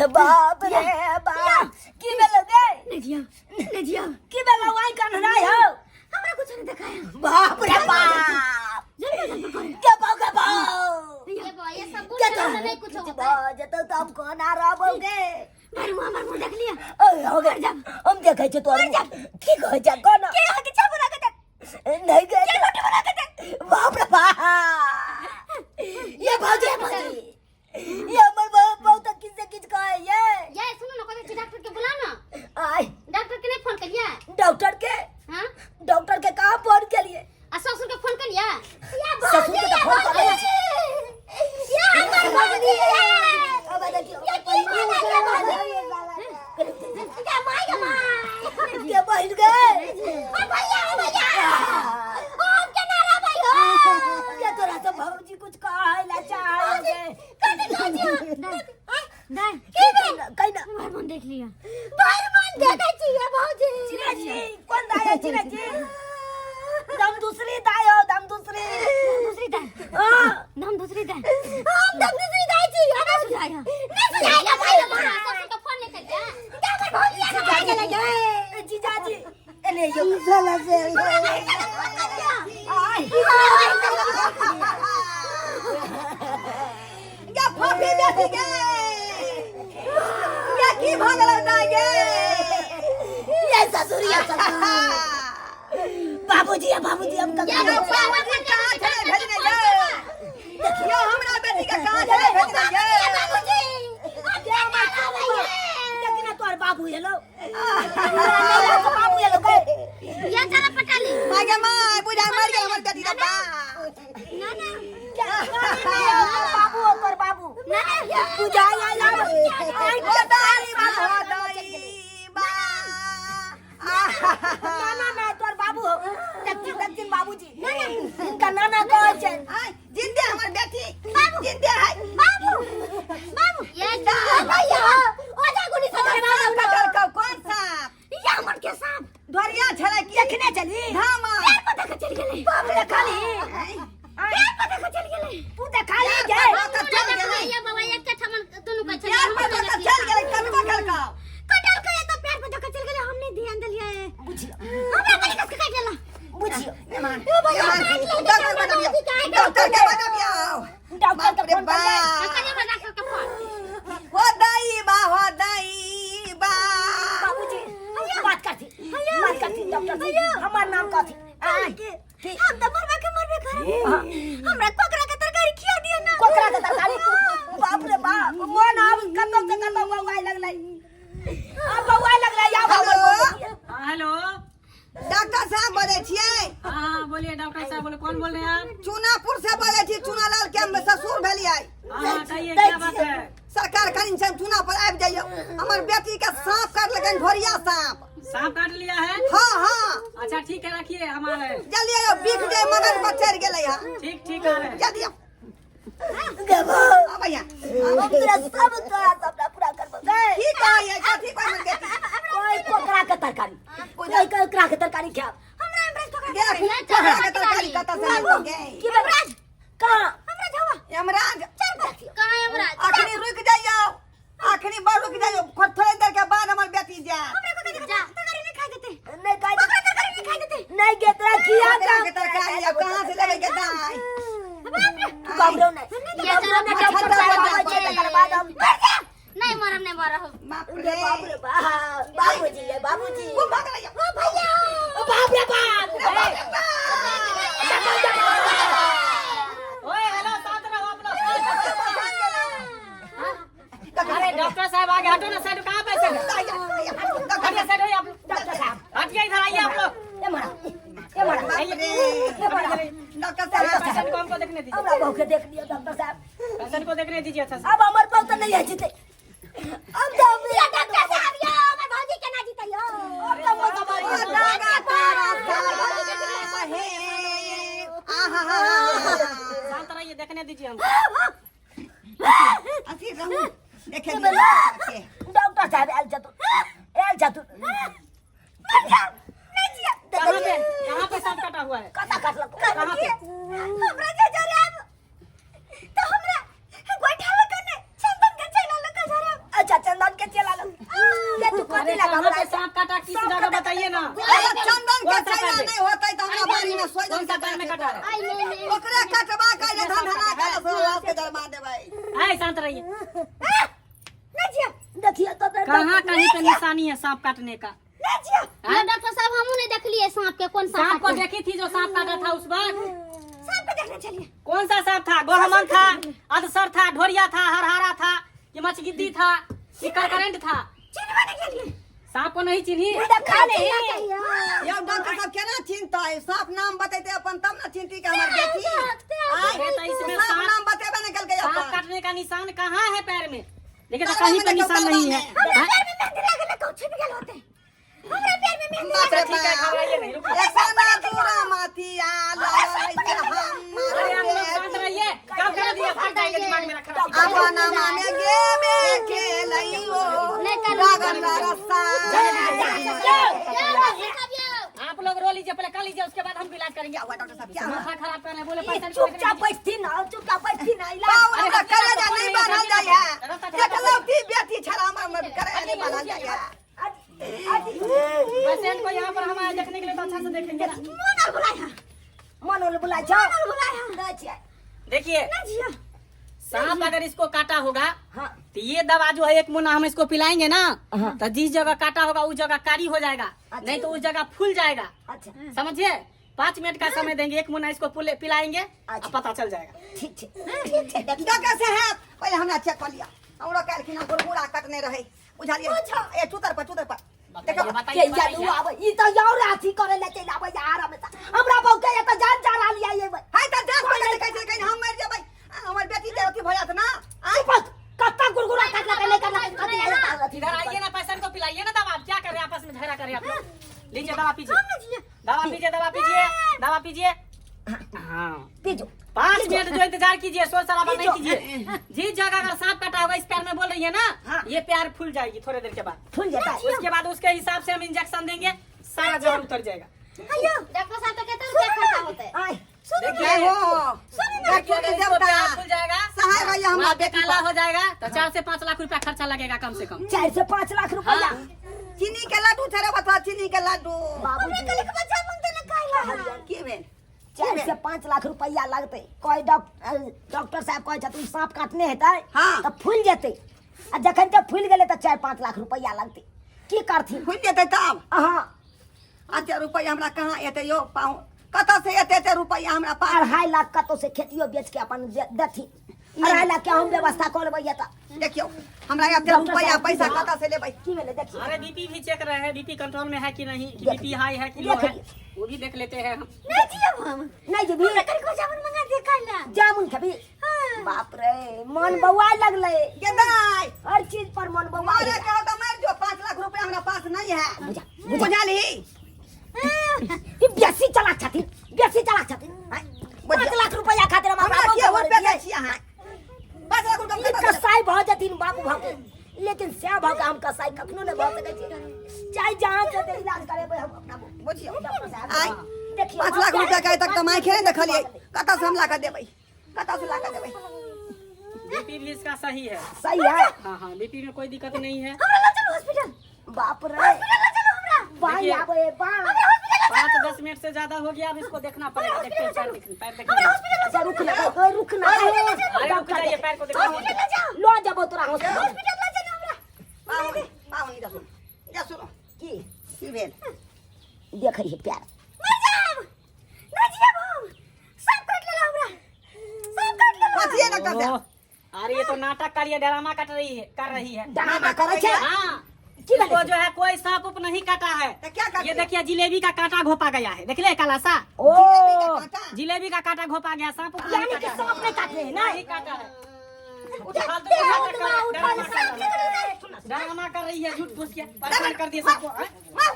बाप रे बाप, की भेलो गे? नहीं जिया, नहीं जिया। की भेलो? आई कन्हराइ हौ। हमरा कुछ नहीं देखाया। बाप रे बाप, जल्दी जल्दी करे। के बाप, के बाप। ये बा, ये सब के बुझ नहीं कुछ होता है। जतो तो हम कोना रहबोगे। मारू, हमर मुंह देख लिया। ओए हो गए, हम देखै छी तोर मुँह। ठीक हो जा कोना के आगे छाप बना के दे। नहीं गए के रोटी बना के दे। बाप रे बाप, ये भौजी, भौजी, ये हमर बहुत बहुत किस से किस कहे ये। ये सुनो ना, कोई डॉक्टर के बुला ना। आय। डॉक्टर के नहीं फोन करिया? डॉक्टर के? हां। डॉक्टर के कहां फोन के लिए? आ ससुर के फोन करिया? या। ससुर के तो फोन कर। या हमर भौजी। अब देखियो। या की या माय, या माय। के बहिन गए। ओ भैया, ओ भैया, ओ हम के ना रह भाई हो। ये तोरा से भौजी कुछ कहे ला चाहे। कथी कहै छी? दाई, कहीं ना। हमर मन देख लिया। भर मन देखै छी ये भौजी। चिराजी कोन दाई है? चिराजी दम दूसरी दाई हो, दम दूसरी। दूसरी दाई। हाँ। नाम दूसरी दाई, हम दम दूसरी दाई छी। हमरा सुझाया नहीं सुझाएगा भाई हमारा। ससुर के फोन नहीं करिया? हमर भौजी आ गेलै गे। जीजाजी एने यो। आय। गे फाफी बेटी गे, गे की भऽ गेलौ दाइ गे? ये ससुरिया ससुर, बाबूजी है, बाबूजी, हम गे ककरो बाबूजी कहाँ छलै भेजने गे? देखियौ हमरा बेटी के कहाँ छलै भेजने गे? बाबूजी। देखी ना, तोहर बाबू हेलो, बाबू हेलो गे। ये चला पटाली। माय गे my, बुझाइ मरि गेल हमर बेटी के बाप। ना ना। बाबू हो तोहर बाबू। ना ना। बुझाई आई आई। ओ दाइ बा, हो दाइ बा। ना ना ना, तोहर बाबू हो दक्षिण, दक्षिण बाबूजी, इनका नाना कहै छै। आय जिंदे हमर बेटी जिंदे है। बाबू, बाबू। ये भैया, ओ जा गुनी कौन सदर। साँप कटलकौ? कौन साँप? या हमर के साँप। ढोरिया छलै की? देखने चली। धामा। पैर पर देख चल गेलै। बाप रे, खाली पैर पर देख चल गेलै। तू देखा ली गे। पर चल गेलै। ये बाबा, एक के ठमन दुनू के छले। पैर पर धऽ कऽ चल गेलै, कतबो केलकौ? कटल के तो पैर पर देख चल गेलै, हम नहीं ध्यान देलियै। बुझियो। हमरा बड़ी कस के काट लेला। बुझियो। ओ भैया, काट लेलकै। डॉक्टर बजाबियौ, डॉक्टर के बजाबियौ। डॉक्टर के बाप रे फोन कर। बाप। करिया डॉक्टर के फोन। हो दाई बा, हो दाई बा। बाबूजी, बात करती, बात करती डॉक्टर से। हमार नाम कथी? आय। हम तो मरबे के मरबे करब। हमरा कोकरा के तरकारी खिया दियो ना। कोकरा के तरकारी? बाप रे बाप, मन आब कतौ से कतौ बौआइ लगलै, आब बौआइ लगलै आब हमर। हेलो। हाँ, हेलो। डॉक्टर साहब बजै छियै? हाँ हाँ, बोलिए डॉक्टर साहब, बोले, कौन बोल रहे हैं आप? चूनापुर से बजै छी, चूनालाल के हम ससुर भेलियै। हाँ हाँ, कहिए, क्या बात है? सरकार कनि छै चूना पर आबि जाइयौ, हमर बेटी के साँप काटलकनि, ढोरिया साँप। सांप काट लिया है? हाँ हाँ। अच्छा ठीक है, रखिए, हम आ रहे हैं। जल्दी आइयौ, बिख जे मगन पर चढ़ि गेलै हँ। ठीक ठीक, आ रहे हैं। जल्दी आउ। गबो। अबैया। हम तोरा सब, तोरा सपना पूरा करबो गए। की कहैयै, कथी कहै हमर बेटी? कोई कोकरा के तरकारी, कोई कोकरा के तरकारी खाब। हमरा हमरा कोकरा। गे कोकरा के तरकारी कतऽ से आनलहुँ गे? की भेल? कहाँ? हमरा जावा। यमराज। कहाँ यमराज? अखनी रुकि जाइयौ, अखनी बड़ रुकि जाइयौ, थोड़े देर के बाद हमर बेटी जायत। हमरा कोकरा के जा। तरकारी नहीं खाई देते? नहीं खाई। कोकरा तरकारी नहीं खाई देते? नहीं गे, तोरा खिया। कोकरा के तरकारी आब कहाँ से लेबै गे दाइ? बाप रे। तू घबरो नहीं। ये चला। घबरो नहीं, डॉक्टर साहब आबै छै तकर बाद हम नहीं मरब, नहीं मरब। बाप रे रे। बाप रे बाप, बाबूजी ये, बाबूजी। ओ भऽ गेलै। ओ भैया। ओ बाप रे बाप। ओए हेलो, शांत रहो आप लोग, शांत। अरे डॉक्टर साहब आगे हटो ना, साइड। कहाँ पैसे? हटिए, साइड होइए आप लोग। डॉक्टर साहब। हटिए, इधर आइए आप लोग। ए मारा, ए मारा। बाप रे, डॉक्टर साहब। पेशेंट को हमको देखने दीजिए। हमरा बहू के देख लियो डॉक्टर साहब। पेशेंट को देखने दीजिए अच्छा से। अब हमर बहू तो नहीं है जीते, अब तो हम या डॉक्टर साहब यो, हमर भौजी केना जीतै यो? अब तो हम समाज। ओ दागा तारा साहे, आहा। शांत रहिए, देखने दीजिए हमको। अथी रहू, देखे दियौ के। डॉक्टर साहब आयल छथुन, आयल छथुन। कहाँ पे, कहाँ पे सांप काटा हुआ है? कता काटलक? कहाँ पे? हमरा जे जराब तो हमरा गोइठा लग ने चंदन के छैला लग जराब। अच्छा, चंदन। अरे कहाँ पे सांप काटा, किस जगह बताइए ना। अरे चंदन के कौन सा छैला पैर में? नहीं होतै त हमरा बाड़ी में सोइ कौन सा पैर में काटा है? आई नहीं नहीं ओकरे कटवा के जे धन धना के रात के जरमा देबै। आए, शांत रहिए। नहीं जिया। देखिए तो कहाँ कहीं पे निशानी है सांप काटने का? नहीं जिया। ना डॉक्टर साहब, हमू नहीं देखलिए सांप के, कौन सांप सांप को काटे। देखी थी जो सांप काटा था उस बार? सांप के देखने चलिए। कौन सा सांप था? गोहमन था, अधसर था, ढोरिया था, हरहारा था, कि मछगिद्दी था, कि करकरेंट था? चिन्हबे नहीं केलिए। सांप को नहीं चिन्ही? देखा नहीं। यौ डॉक्टर साहब, केना चिन्हतै? सांप नाम बतेतै अपन तब न चिन्हती के हमर बेटी। आय, अरे तो इसमें सांप सांप नाम बतेबे नहीं कलकै सांप अपन। काटने का निशान कहाँ है पैर में? देखिए तो तरवा कहीं में पे देखो, निशान तरवा नहीं है। में। हमरा हाँ? पैर में मेहंदी लागल है, कहूँ छिप गेल होते। हमरा पैर में मेहंदी बाप रे ठीक है, बाप। घबराइए नहीं, रुको। ऐसा दूरा मातिया लड़ै से हमर अरे आप लोग शांत बेटी। रहिए, काम कर दिया, भाग जाएंगे, दिमाग मेरा खराब। अपना मामे गेमे खेलैयो नहीं कर- लगन रसा। या डॉक्टर साहब या। आप लोग रो लीजिए, पहले कर लीजिए, उसके बाद हम इलाज करेंगे। क्या हुआ डॉक्टर साहब, क्या हुआ? माथा खराब कर रहे हैं, बोले पैसा चुपचाप बैठती ना, चुपचाप बैठती ना, इलाज बाबू, अरे हमरा हटिए ना, कलेजा तो नहीं फोन बान्हल नहीं जाइ है। रास्ता चला। एकलौती बेटी छल हमर, कलेजा नहीं बान्हल जाइ है। पेशेंट को यहाँ पर हम आए देखने के लिए तो अच्छा से देखेंगे ना। मोन और बुलाया। मन बुला जाओ। मोन और बुलाया। नहीं छियै। देखिए, नहीं जिया। सांप अगर इसको काटा होगा हाँ। तो ये दवा जो है एक मुन्ना हम इसको पिलाएंगे ना, हाँ। तो जिस जगह काटा होगा उस जगह कारी हो जाएगा, अच्छा। नहीं तो उस जगह फूल जाएगा। अच्छा। समझिए, 5 मिनट का समय देंगे, एक मुन्ना इसको पिलाएंगे अच्छा। और पता चल जाएगा। ठीक छै, ठीक छै, देखिए। डॉक्टर साहब, पहिले हमरा चेक कर लिया। हमरो काल्हि गुड़गुड़ा कटने रहै, बुझलियै? ए चूतर पर, चूतर पर देखो। बताइए, बताइए, के बताइए। यादू आबै ई तऽ और अथी करे ले चलि आबै यार, हमेशा हमरा बहु के तऽ जान जा रहल ये। है तऽ जान पहिले कहै छै कहीं हम मरि जेबै आ, हमर बेटी के अथी भऽ जायत ना। आय। कत्ता गुड़गुड़ा काटलकै, नहि करलकै, कथी आइ? इधर आइए ना, पेशेंट को पिलाइए ना दवा। आप क्या कर रहे हैं? आपस में झगड़ा कर रहे हैं आप लोग। लीजिए, दवा पीजिए, दवा पीजिए, दवा पीजिए, दवा पीजिए। हाँ। पीजो। 5 मिनट जो इंतजार कीजिए, शोर शराबा नहीं कीजिए। जिस जगह अगर सांप काटा होगा, इस पैर में बोल रही है ना? हाँ। ये पैर फूल जाएगी थोड़ी देर के बाद। फूल जेतै। उसके बाद उसके हिसाब से हम इंजेक्शन देंगे, सारा जहर उतर जाएगा। अयो। डॉक्टर साहब, तो कहते रुपया खर्चा होता है। आय। देखिए, हो देखिए, अगर इसको देवता प्यार फूल जाएगा, सहाय भैया हमरा वहाँ पे बेटी काला पर। हो जाएगा तो 4 से 5 लाख रुपया खर्चा लगेगा कम से कम। 4 से 5 लाख रुपया? हाँ। चीनी के लड्डू छै रे बतवा, चीनी के लड्डू। बाबूजी। हमरा कल के जामुन देने काहे? की भेल? 4 से 5 लाख रुपया लगतै। कहै डॉक्टर साहब कहै छथिन साँप काटने हेतै हाँ। तऽ फूलि जेतै, आ जखन जब फूलि गेलै तऽ 4-5 लाख रुपया लगतै। की करथिन? फुलि जेतै तब? अहाँ। एते रुपैआ हमरा कहाँ एतै यौ पाहुन? कतऽ से एते एते रुपैआ हमरा पास? 2.5 लाख कतौ से खेतियो बेच के अपन देथिन। 2.5 लाख के हम व्यवस्था कऽ लेबै तऽ। देखियौ, हमरा एते डॉक्टर रुपैआ साहब, पैसा की कतऽ से लेबै? की भेलै देखियौ। अरे बीपी भी चेक रहे हैं, बीपी कंट्रोल में है कि नहीं, कि देख- बीपी हाई है कि लो देख है, लियौ। वो भी देख लेते हैं हम। नहीं जिया हम। नहीं जेबी? हमरा कल के जामुन मंगा दे काहे। जामुन खेबी? बाप रे, मन बौआ लगलै। गे दाइ। हर चीज पर मन बौआ। मारे कहो तऽ मारि जो, 5 लाख रुपैआ हमरा पास नहीं है। बुझा बुझा। बुझलही? ई बेसी चलाक छथिन, बेसी चलाक छथिन। आँय, 5 लाख रुपया खातिर हम हमरा अपना के बाबू रुपैआ के दै छी अहाँ? 5 लाख रुपैआ ई कतऽ से लेबै? कसाई भऽ जेथिन बाबू भऽ के, लेकिन सएह भऽ के हम कसाई कखनो नहि भऽ सकै छी। चाहे जहाँ से दे इलाज करेबै हम अपना बाबू। बुझियौ। डॉक्टर साहब, आँय, देखियौ। 5 लाख रुपैआ के आइ तक तऽ माय खेले देखलियै। कतऽ से हम ला कऽ देबै? कतऽ से ला कऽ देबै? बीपी भी इसका सही है। सही है? हाँ, बीपी में कोई दिक्कत नहीं है। हमरा ले चलो हॉस्पिटल। बाप रे। हॉस्पिटल ले चलो हमरा। बाई देखिए। आबै बाई। 5-10 मिनट से ज्यादा हो गया, अब इसको देखना पड़ेगा। देखते हैं, पैर देखने, पैर देखने। अच्छा, रुक ना, ओए, रुक ना। अरे रुक जाइए, पैर को देखो। हॉस्पिटल ले जाओ। लो जबो तोरा हॉस्पिटल। हॉस्पिटल ले चलो हमरा। पाहुन, पाहुन, इधर सुनो, इधर सुनो। की? की भेल? देखै है प्यार। मर जाब, नहीं जियब हम। सब काट लेला हमरा, सब काट लेला। कथी है डॉक्टर साहब? ओह, अरे ये तो नाटक कर रही है, ड्रामा कट रही है, कर रही है। ड्रामा करै छै? हाँ। की इसको भेलै? जो है कोई सांप उप नहीं काटा है। तो क्या काट ये लिया? देखिए, जिलेबी का कांटा घोपा गया है, देख ले काला सा। ओ। जिलेबी का कांटा? जिलेबी का कांटा घोपा गया, सांप उप नहीं यानी कि काटा है। सांप नहीं काटले है ना? नहीं काटा है। फालतू का नाटक कर- ड्रामा कर रही है। ड्रामा कर रही है, झूठ फूस के परेशान कर दिया सबको, हैं? मार।